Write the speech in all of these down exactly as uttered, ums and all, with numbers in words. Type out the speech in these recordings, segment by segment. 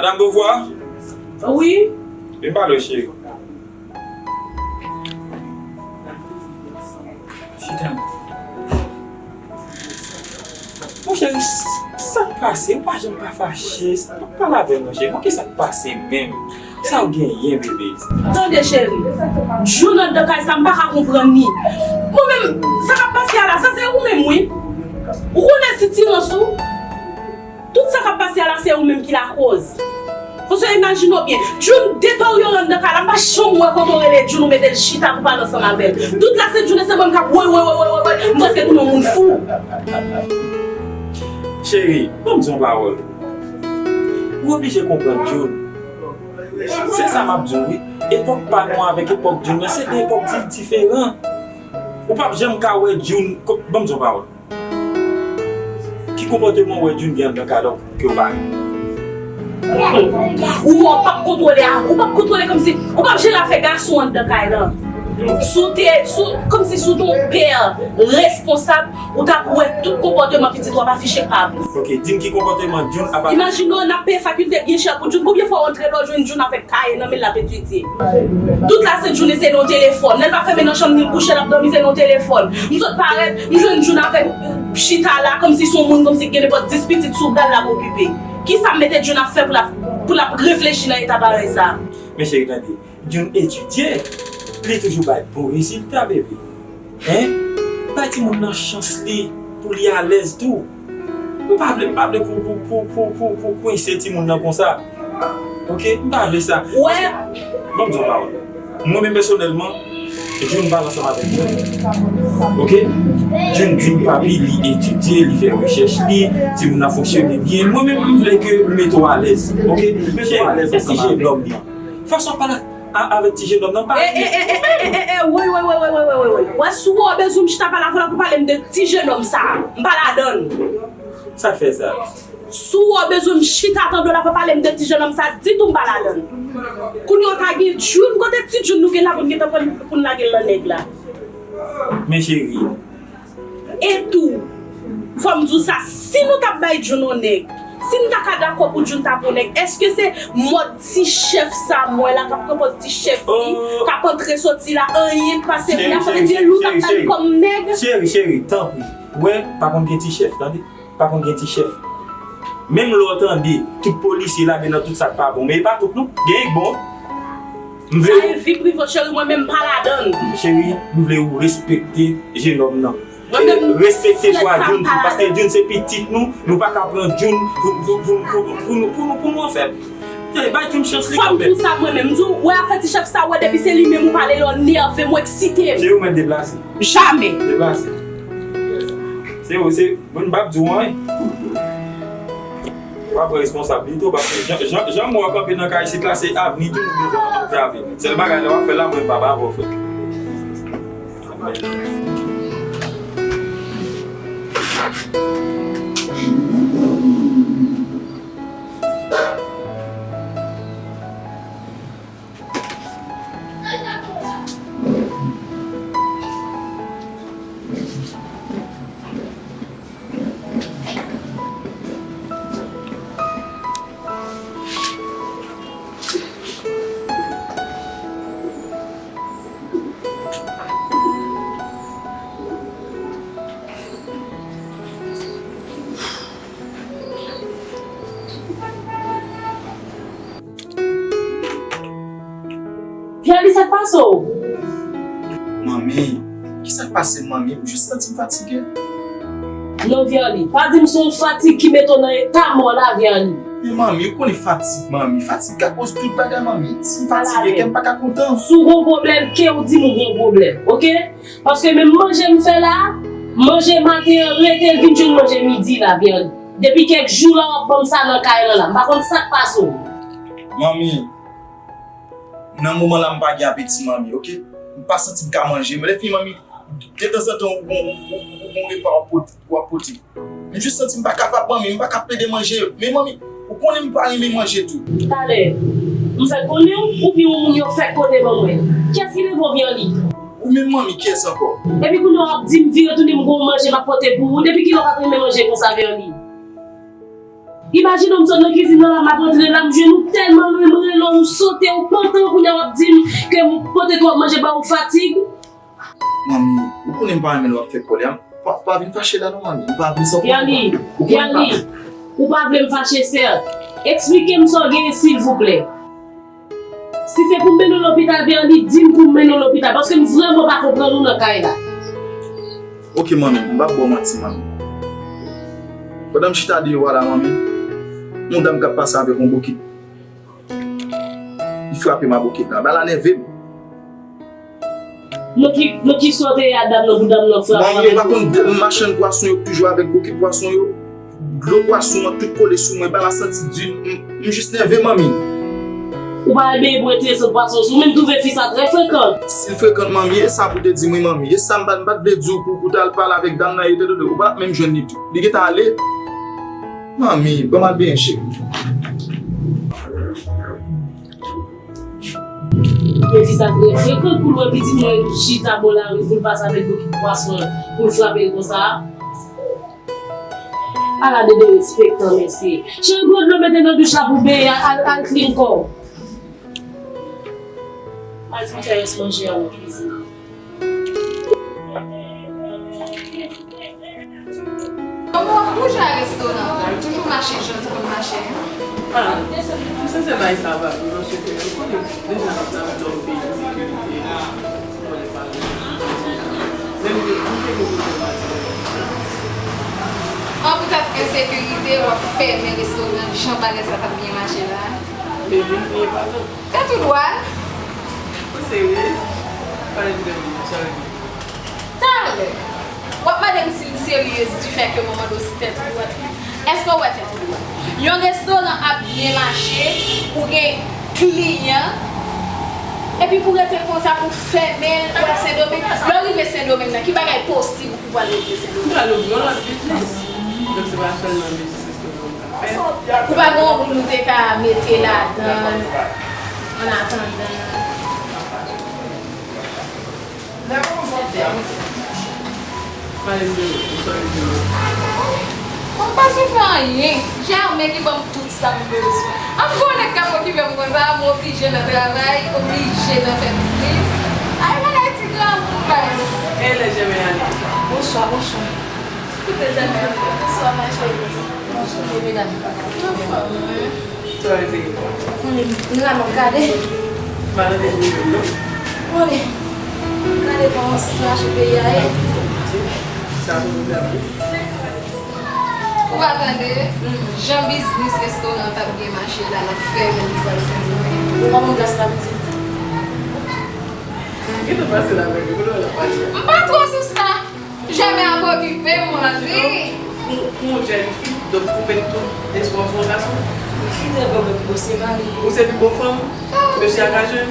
Madam Beauvoir? Wi. Vin pale w, cheri. Chita. Monchè, sa k pase? Ou pa janm pa fache. Pa pale avè m non, cheri. Bon, kisa k pase menm? Sa w genyen, bebe? Tande, cheri. June anndan kay sa, m pa ka konprann li. Mwen menm, sa k ap pase a la, sa se ou menm, wi. Ou konnen sitirans ou. Tout sa k ap pase a la, se ou menm ki lakòz. Paske imajine w byen, June detoryoran anndan kay la, m pa janm wè kòman w rele June, ou mete l chita pou pale ansanm avè l. Tout la se June, se mwen k ap woy, woy, woy, m prèske tounen yon moun fou. Cheri, ban m di yon pawòl. Ou oblije konprann June. Se sa m ap di w, wi. Epòk pa nou avèk epòk June nan, se de epòk di-, diferan. Ou p ap janm ka wè June, ko-, ban m di yon pawòl. Ki konpòteman w wè June gen anndan kay la ke w pa renmen? Ou wè w p ap kontwole a, ou p ap kontwole kòmsi, ou p ap jere afè gason anndan kay la. Si w te, si w, kòmsi si w te yon pè responsab, ou t ap wè tout konpòteman pitit w ap afiche pa bon. Ok, di m ki konpòteman June ap afiche. Imajine w, n ap peye fakilte byen chè pou June. Konbyen fwa w antre la w jwenn June avèk kaye nan men l ap etidye. Tout la sent jounen se nan telefòn. Lè l pa fèmen nan chanm ni l kouche, l ap dòmi se nan telefòn. M sot parèt, m jwenn June avèk chita la, kòmsi se yon moun, kòmsi gen nenpòt dis pitit sou bra l l ap okipe. Kisa m mete June ap fè pou l ap, pou l ap reflechi nan eta parèy sa? Men cheri, tande. June etidye, li toujou bay bon rezilta, bebe. Hein? Bay timoun nan chans li pou li alèz tou. M pa vle, m pa vle pou, pou, pou kwense timoun nan konsa. Ok? M pa vle sa. Wè. Ban m di w yon pawòl. Mwen menm pèsonèlman, June pale ansanm avèk mwen. Ok? June di m, papi, li etidye, li fè rechèch li, timoun nan fonksyone byen. Mwen menm, m vle ke ou mete w alèz. Ok? Mete w alèz ansanm avèk ti jenòm nan. Fason w ap pale a, avèk ti jenòm nan, pa... E, e, e, e, e, e, e, woy, woy, woy. Wè, si w wè w bezwen m chita pale avè w la pou pale m de ti jenòm sa a, m pa ladann. Sa k fè sa? Si w wè w bezwen m chita tande w la pou pale m de ti jenòm sa a, ditou m pa ladann. Kounye a w ta gen June, kote ti June nou gen la pou n gentan pran pou n lage l nan nèg la? Men cheri, E tou, fò m di w sa, si nou t ap bay June yon nèg, si n ta ka dakò pou June t ap yon nèg, èske se mòd ti chèf sa m wè la k ap pran pòz ti chèf li, k ap antre soti la, anyen k pase li a, sa vle di e li w t ap bay kòm nèg? Cheri, cheri, tanpri. Wè, pa konn gen ti chèf, tande? Pa konn gen ti chèf. Menm lè w tande tout polisye lage nan tout sa k pa bon, men e pa tout non, gen k bon. M vle... Sa e vi prive w, cheri, mwen menm m pa ladann. Cheri, m vle ou respekte jenòm nan. Mwen menm, respekte chwa June tou, paske June se pitit nou, nou pa ka pran June pou, pou, pou, pou, pou nou, pou nou, pou nou anfèt. Tande, bay June chans li kanmenm. Fò m di w sa mwen menm, m di w, wè afè ti chèf sa, wè depi se li menm ou pale la, w nève m, ou eksite m. Cheri, ou mèt deplase. Jamè. Deplase. Se ou, se, bon, m p ap di w anyen. W ap pran responsablite w, paske jan, jan, jan m wè w kanpe nan kay isit la, se avni June ou bezwen antrave. Sèl bagay la w ap fè la, mwen m p ap avè w fè. Vyalis, sa k pase w? Manmi, kisa k pase m, manmi? M jis santi m fatige. Non, Vyalis, pa di m se yon fatig ki mete w nan eta mò la, Vyalis. Men manmi, ou konnen fatig, manmi. Fatig ka koz tout bagay, manmi. Si m fatige, kè m pa ka kontan. Si w gen yon pwoblèm, ke w di m ou gen yon pwoblèm, oke? Paske menm manje m fè la, manje maten an rete, l vin jwenn manje midi la, Vyalis. Depi kèk jou la, w ap ban m sa nan kay lan la. M pa konn sa k pase w. Manmi, nan moman la, m pa gen apeti, manmi, oke? M pa santi m ka manje. Men lè fini, manmi, detanzantan, ou gon, ou, ou, ou gon repa w ap pot-, w ap pote. M jis santi m pa kapab, manmi, m pa ka plede manje. Men, manmi, ou konnen m pa renmen manje tou. Talè, m fèk konnen w, oubyen yon moun yo fèk pote ban mwen? Kiyès ki leve w, Vyalis? Ou menm, manmi, kiyès ankò? Epi kounye a w ap di m vire tounen m gon manje m ap pote pou ou. Depi kilè w pa t renmen manje konsa, Vyalis? Imajine w, m sot nan kizin nan la, m ap rantre la, m jwenn ou tèlman lwen, m rele w, ou sote, ou pantan, kounye a w ap di m ke m pote twòp manje ba ou, fatig. Manmi, ou konnen m pa renmen lè w ap fè kòlè a. Pa, pa vin fache la non, manmi. M pa vle sa w konprann. Yanni, ou konnen m pa Yanni, ou pa vle m fache, sè. Eksplike m sa w genyen, silvouplè. Si se pou m mennen w lopital, Verly, di m pou m mennen w lopital, paske m vrèman pa konprann ou nan kay la. Oke, manmi, m p ap ba w manti, manmi. Pandan m chita deyò a la, manmi, yon dam k ap pase avèk yon bokit. Li frape m a bokit la. Bagay la nève m. Nan ki, nan ki sa w te ye a dam nan pou dam nan frape w avèk bokit? Manmi, ou pa konn machann pwason yo ki toujou avèk bokit pwason yo? Dlo pwason an tout kole sou mwen, bagay la santi di, m, m jis nève, manmi. Ou pa renmen pou retire sant pwason sou, men m twouve fi sa trè frekan. Si l frekan, manmi, e sa pou te di m wi, manmi. E sa m pa, m pa t vle di w pou, pou w t al pale avèk dam nan, e tande, ou pa t ap menm jwenn li tou. Li gentan ale. Manmi, ban m al benyen, cheri. Men fi sa trè frekan pou l wè pitit mwen chita bò lari pou l pase avèk bokit pwason an, pou l frape l konsa. Ala de derespektan, mesye. Cheri, pran dlo mete nan douch la pou benyen, al, al clean kò w. Al fin fè rès manje a nan kizin. Kòman w ap bouje a restoran an? Toujou mache jan w te konn mache a? Ah, m sanse bay sa vag, non, se ke ou konnen deja n ap nan yon peyi ensekirite. Ou konnen pa gen ensekirite. Menm ke m te gen pwoblèm ak sa. An poutèt ensekirite, w ap fèmen restoran jan bagay sa t ap byen mache la. Men vin kriye pa non. Tèt ou dwat? Ou serye? Pale m de ou, sorry. Talè, w ap mande m si m seryez di fè ke mwen mande w si tèt ou dwat. Èske w wè tèt ou dwat? Yon restoran ap byen mache, ou gen kliyan, epi pou rete konsa, pou fèmen l, pou al Sendomeng. Lè w rive Sendomeng nan, ki bagay posib ou pral rete Sendomeng? M pral ouvri yon lòt biznis. Donk, se pa sèlman biznis restoran m ka fè. Ou pa gen yon moun ou te ka mete ladan l, an atandan? Pale m de ou, ou sa w di m. Mwen pa sou fè anyen. Germain ki ban m tout sa m bezwen. An m konnen k ap okipe m konsa, m oblije nan travay, oblije nan fè biznis. Ay, bagay ti granmoun, baz. E lè Germain ale? Bonswa, bonswa. Kote Germain ap fè? Bonswa, ma chérie. Bonswa, medam. Anfòm, wi. Sa w rete? Konnen m la, m ap gade. M pa tande pwoblèm, non. Konnen m gade kòman sitiyasyon peyi a ye. Sa pou nou gade. Ou pa tande? Jan biznis restoran an t ap byen mache la, l ap fèmen, li pral fèmen. Ou pa konn plas la pitit. Gentan pase la, men, kote w al ap pale a? M pa twò sou sa. Germain ap okipe m, mwen di. Pou, pou yon jèn fi, donk ou met tout espwa w sou yon gason? Ki te bon pou se mari. Ou se pi bon fanm? Mesye a ka jwenn?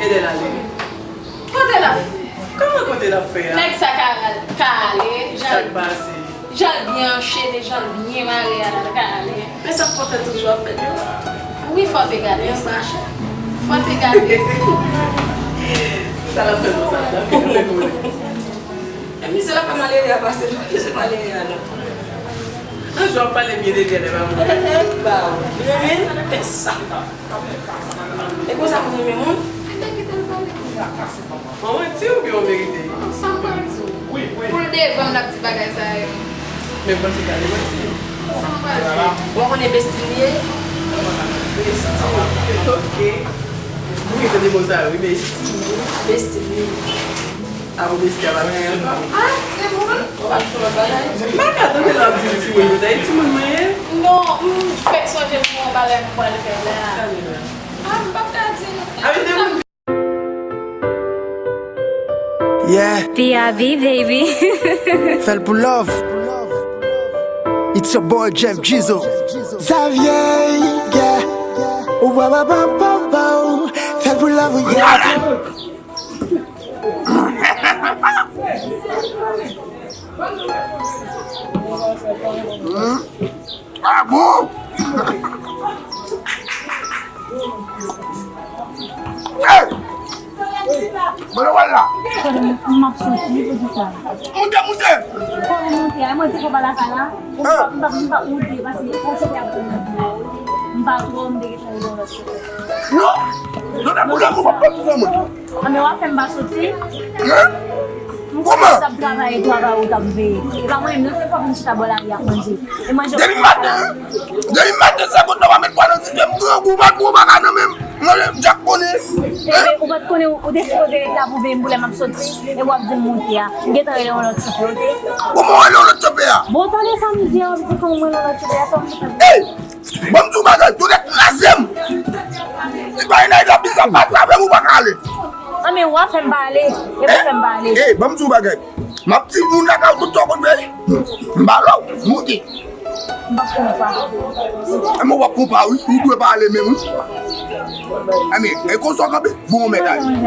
E lè l ale? Kote l ap fè? Kòman kote l ap fè a? Nèg sa ka, ka ale, jan l, jan l byen anchene, jan l byen mare a la, l ka ale. Men sa k fè w fè tout jou ap fè dlo? Wi, fò w te gade sa. Fò w te gade. Sa l ap fè konsa, l ap fè konnen. E misye l ap fè malere a pase, l pa bezwen malere a non. Nan jou ap pale byen de tèt, e pa mwen. Ba, ou renmen l, fè sa. E konsa pou renmen moun? Mwen manti oubyen w verite? Sa m pral di w. Pou l devan m, l ap di bagay sa yo. Men panse gade manti. Sa m pral di w. Ou konnen Bestie m ye? Bestie. Ok. Mwen tande mo sa yo, wi, Bestie. Bestie m ye. A, ou Bestie a pa fè ankò? A, timoun. Ou pa fè lòt bagay? M pa ka tande l ap di l timoun konsa, e timoun mwen ye? Non, m fèk sonje m gen yon bagay m pral fè la. A, m p ap ka di nou. A, men se moun. Yeah. P I V, baby. Fè l pou love. It's your boy Jeff Jizo. Xavier, yeah. Wow, wow, wow, wow, wow. Fè l pou love, yeah. Hmm? Ah bon? Hey! Kote w al la? Kote m ap soti, poukisa? Moute, moute! Kote moute a? Mwen te fò pa lakay la. M p ap, m p ap, m p ap moute, paske fò chofè ap pran mwen. M pa twò, m te gentan rele yon lòt chofè. Non! Non, non, non, non, non, non, non. A, men w ap fè m pa soti? Hein? Kòman? M t ap travay, travay, ou t ap veye. E pa mwen menm, non, se fò vin chita bò lari ap manje. E manje. Depi maten, depi maten, se kontan w ap met pwa nan ti kè m, grangou, pa twò bagay nan men m. Mwen, Jack konnen. Ebyen, ou pa t konnen, ou te sipoze ret la pou veye m pou lè m ap soti, e w ap di m moute a. M gentan rele yon lòt chofè, oke? Kòman w rele yon lòt chofè a? Bon, tande sa m di a, w ap di kòman m rele yon lòt chofè a, sa w ap di. Ey! Ban m di w bagay, tou nèt kraze m! Ti bagay nan la bizan pa sa, menm ou pa ka ale. An, men w ap fè m pa ale, e w ap fè m pa ale. Ey, ban m di w bagay. M ap di moun lakay ou tout sa w konn fè. M pa lè w, moute. M p ap konpa. Enben w ap konpa wi, ou dwe pa ale menm wi. Enben, e konsa w kanpe, bon w mèt ale. Manje,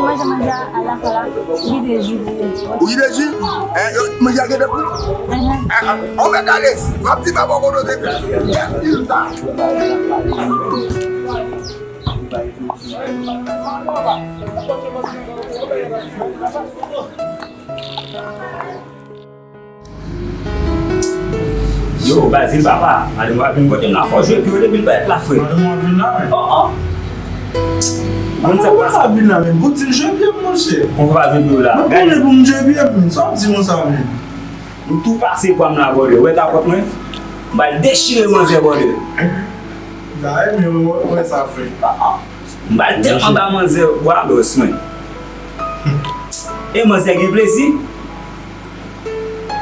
manje, manje a lakay la, ou kite ji pou ou. Ou kite ji? Eh, yo, manje a gen de pou? Mhm. Ah, ah, w mèt ale. M ap di pa bò kote w te fè. Yes, il sa. Yo, Bazil papa, madanm w ap vin kote m la, fò w jwe pye w depi l parèt la, frè. Madanm w ap vin la, men. Oh, oh. Konn sa k pase? Madanm w ap vin la, men. Pou di l jwe pye m, monchè. Konn sa jwe pye w la. Mwen konnen pou m jwe pye m, men. Sa w ap di konsa, men? M tou pase pwa m la, brother. Wè kapòt mwen? M pral dechire manzè, brother. Dayè, men wè, wè sa, frè. M pral tèt anba manzè, bwa bòs mwen. E manzè gen plezi?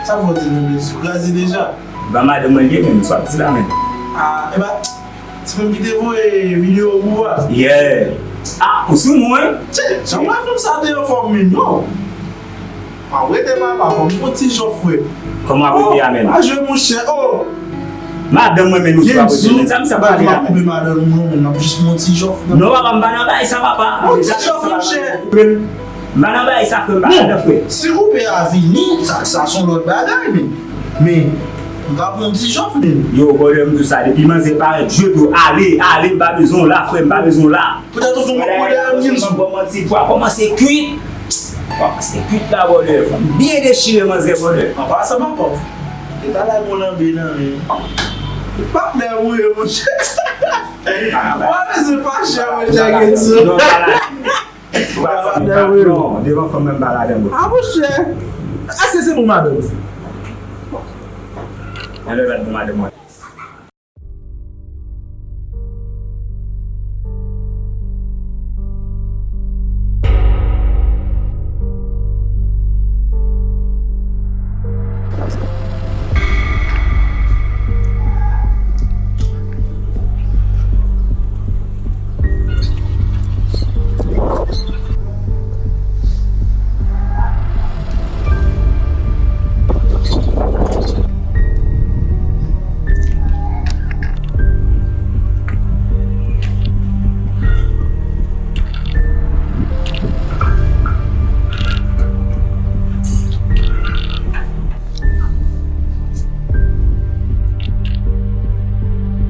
Sa fò di nou, mesye, kraze deja. Ba madanm mwen li ye menm, sa w ap di la menm. Ah, e pa ti fanm ki te voye videyo pou ou a? Yeah. Ah, ou sou nou, wi? Tchè, jan mwen fanm sa te anfòm menm, yo. M ap rete papa, fò m fon ti jòf, frè. Kòman w ap rete a menm? Pa jwe, monchè, oh! Madanm mwen menm, nou sou ap rete menm. Sa m sa pale la menm. Koupe madanm mwen, menm, m ap jis fon ti jòf, non. Non, papa, m pa nan bagay sa, papa. Fon ti jòf, monchè. M pa nan bagay sa, frè, m pa ladan, frè. Si koupe a vini, sa, sa se yon lòt bagay, men, men, m ka pran yon ti jòf, men. Yo, brother, m di w sa, depi manzè parèt, jwe pou ale, ale, m pa bezwen w la, frè, m pa bezwen w la. Poutèt ou fè yon kòmantè a, m di m sou. Ban manti, pwa kòmanse kwit. Kòmanse kwit la, brother. Fò m byen dechire manzè, brother. An pasan, papa. E pa la pou lanbe nan men. Patnè ou ye, monchè. Mwen bezwen fache, monchè, gen di. Non, pa la. Ou pa fè non, devan fanm mwen pa ladan, bro. Ah, monchè. Èske se pou madanm? Nan lè bat pou madanm mwen.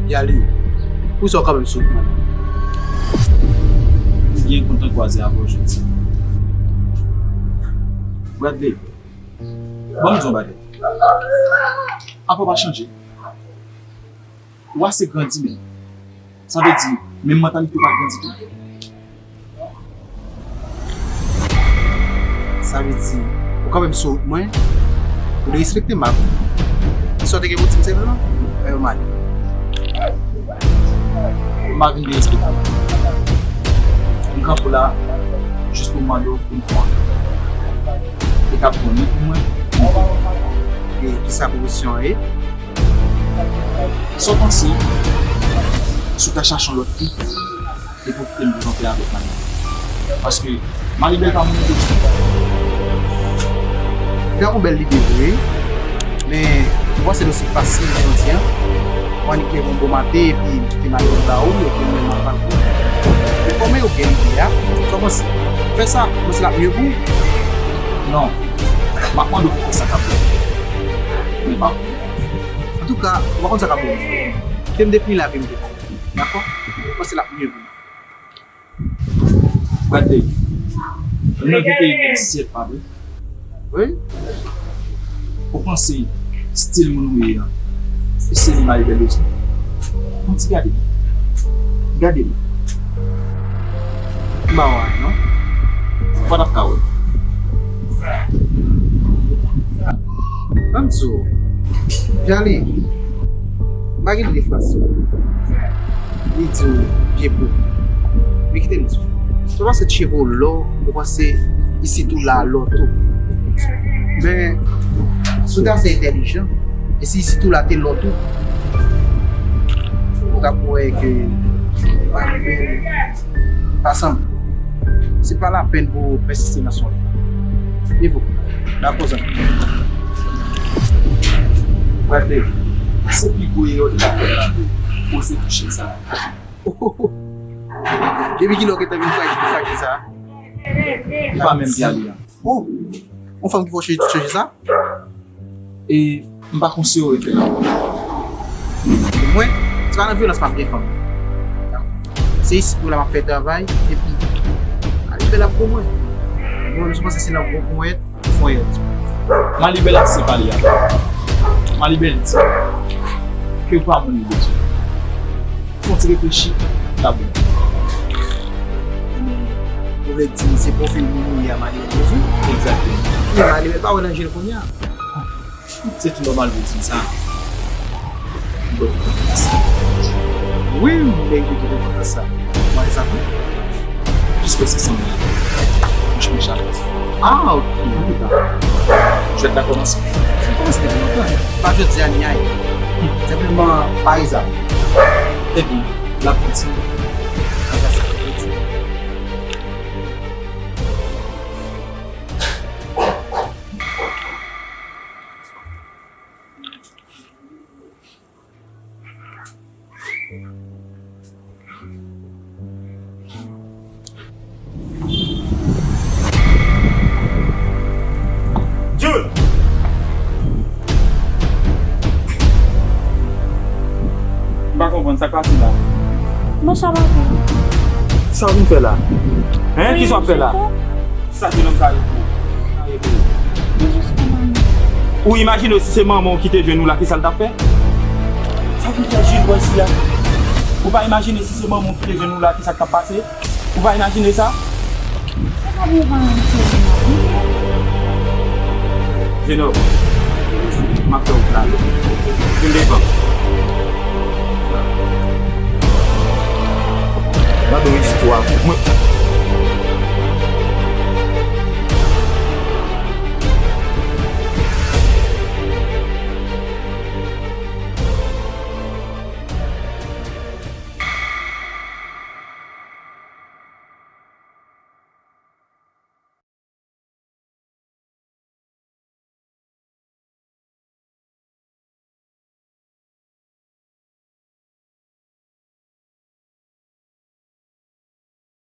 Yali, poukisa w kanpe m sou wout mwen la? M byen kontan kwaze avè w jodi a. Bradley, ban m di w yon bagay. Apa w pa chanje. Ou ase grandi menm. Sa vle di, menm mantalite w pa grandi tou. Sa vle di, ou kanpe m sou wout mwen, ou derespekte m, pa vre? Kisa w te gen pou di m, se vre, non? Fè yo mal. M pa vin derespekte w. M kanpe w la, jis pou m mande w pou n fè yon afè. E k ap bon ni pou mwen, ni pou ou. E kisa pwopozisyon an ye? Sa w panse si w ta chache yon lòt fi e pou w kite m viv anpè avèk madanm mwen? Paske Maribel pa moun pou di. Gade yon bèl lide vre, men ou panse nou se fasil jodi a? Ou annik leve yon bon maten epi m kite madanm ba ou epi ou menm ap pale pou ou. Men kòman yo gen lide a? Sa w panse? Fè sa, ou panse l ap miye pou ou? Non. M ap mande w pou fè sa k ap bon. Men pa pou mwen. Antouka, ou pa konn sa k ap bon. Kite m defini lavi m pou ou. Dakò? Ou panse l ap miye pou ou. Bradley, Nou nan vye peyi Mèt Syèl, pa vre? Wi. Ou panse stil moun ou ye an, e se li Maribel bezwen? Fon ti gade li. Gade li. M pa wè non. Ou pa t ap ka wè. Ban m di w, Jali, m pa gen de fraz. Li di w vye po. Men kite m di w. Se pa paske cheve w lò, ou panse isit ou la lò tou. Men, si w te ase entèlijan, e si isit ou la te lò tou, ou t ap wè ke Maribel pa sanble. Se pa lapenn pou w pèsiste nan sonj. Nivo, dakò zanmi. Brate, se pi gwo erè w te ka fè nan vi w, oze touche sa. Depi kilè w gentan vin frajil, frajil sa? Ou pa menm Jali an. Oh, yon fanm ki fè w chanje tout chanje sa? E m pa konn si yo refè l ankò. Mwen, se pa nan vyolans m ap gen fanm. Se isit mwen la m ap fè travay, epi Maribel ap pou mwen. Mwen menm, si w panse se nan gwo ponyèt, ponyèt. Maribel ap separe avè w. Maribel di ke w pa moun li bezwen. Fè yon ti reflechi, l ap bon. Ebyen, ou vle di m se pwofil moun ou ye a Maribel bezwen? Egzakteman. Men Maribel pa wè nan je l kounye a. Se tou nòmal pou w di m sa. M kwè tout moun konprann sa. Wi, m merite tout moun konprann sa. Mwen, sa tou. Piske se sanble. Mouch mouch alèz. Ah, ok. Jwèt la kòmanse. Sa kòmanse depi lontan. Pa jodi a ni ayè. Senpleman, pa rezon. Ebyen, l ap kontinye. Anvan sa, l ap kontinye. Jude! M pa konprann sa k pase la. Mwen sa maten. Sa w vin fè la? Hein? Kisa w ap fè la? Sa jenòm sa ye pou ou? Sa ye pou ou? Ou imajine w si se manman w ki te jwenn ou la, kisa l t ap fè? Sa vin fè jij bò isi a? Ou pa imajine si se manman w ki te jwenn ou la, kisa k t ap pase? Ou pa imajine sa? Sa pa bon pa yon seri nan vi. Jenòm, m ap fè w plale. Vin devan. Gade yon istwa. Mwen.